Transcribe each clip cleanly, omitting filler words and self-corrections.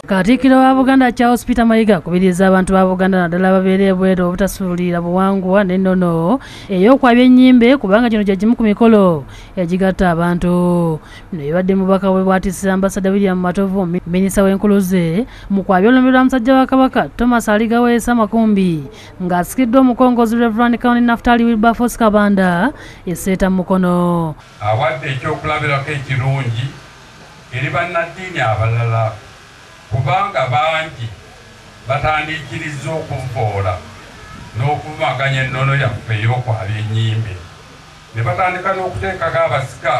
Katikkiro wa Buganda Charles Peter Mayiga akubiriza abantu ba Buganda naddala ababeera ebweru obutasuulirira buwangwa n'ennono ey'okwabya ennyimbe kubanga kino kye kimu ku mikolo egigatta abantu. Bino bibadde mu bubaka bwe bwatisse Ambassador William Matovu, minisita w'enkuluze mu kwabya olumbe lwa musajja wa Kabaka Thomas Aligaweesa Makumbi ng'asikiddwa omukongozi Reverend Canon Naftali Wilberforce Kabanda e Seeta Mukono. Awadde ekyokulabirako ekirungi eri bannaddiini abalala kubanga bangi batandiikiriza okuvvoola n'okuvumaganya ennono yaffe ey'okwabya ennyimbe ne batandika n'okuteekako abasika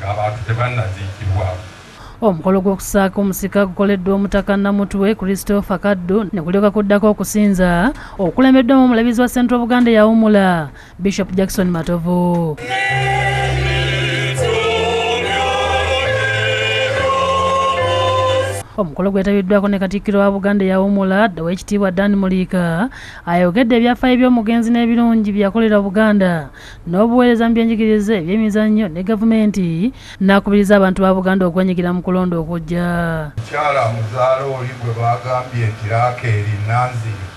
ng'abantu tebannaziikibwa. Omukolo gw'okusaaka omusika gukoleddwa omutaka Namutwe Christopher Kaddu ne kulyoka kuddako okusinza okulembeddwamu omulabirizi wa Central Buganda eyawummula Bishop Jackson Matovu. Omukolo gwetabiddwako ne Katikkiro wa Buganda eyawummula Oweekitiibwa Dan Muliika ayogedde ebyafaayo by'omugenzi n'ebirungi bye yakolera Buganda n'obuweereza mu byenjigiriza, ebyemizannyo ne gavumenti, n'akubiriza abantu ba Buganda okwenyigira mu kulonda okujja. Mukyala muzaala oli gwe baagambye nti Laakeeri Nanziri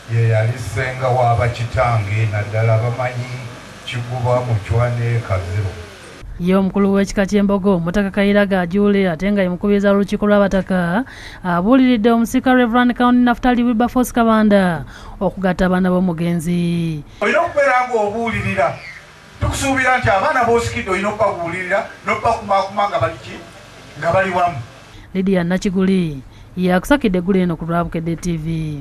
ye yali ssenga w'abakitange naddala bamanyi Kiguba, Muchwa ne Kaziro. Ye omukulu w'ekika ky'Embogo Omutaka Kayiraga Ajuule ate nga ye mukubiriza w'olukiiko lw'abataka abuuliridde omusika Reverend Canon Naftali Wilberforce Kabanda okugatta abaana b'omugenzi. Olina okubeera ng'obuulirira, tukusuubira nti abaana b'osikidde olina okubabuulirira n'okubakumaakuma nga bali ki nga bali wamu. Lydia Nakiguli yakusakidde eggulu eno ku lwa Bukedde TV.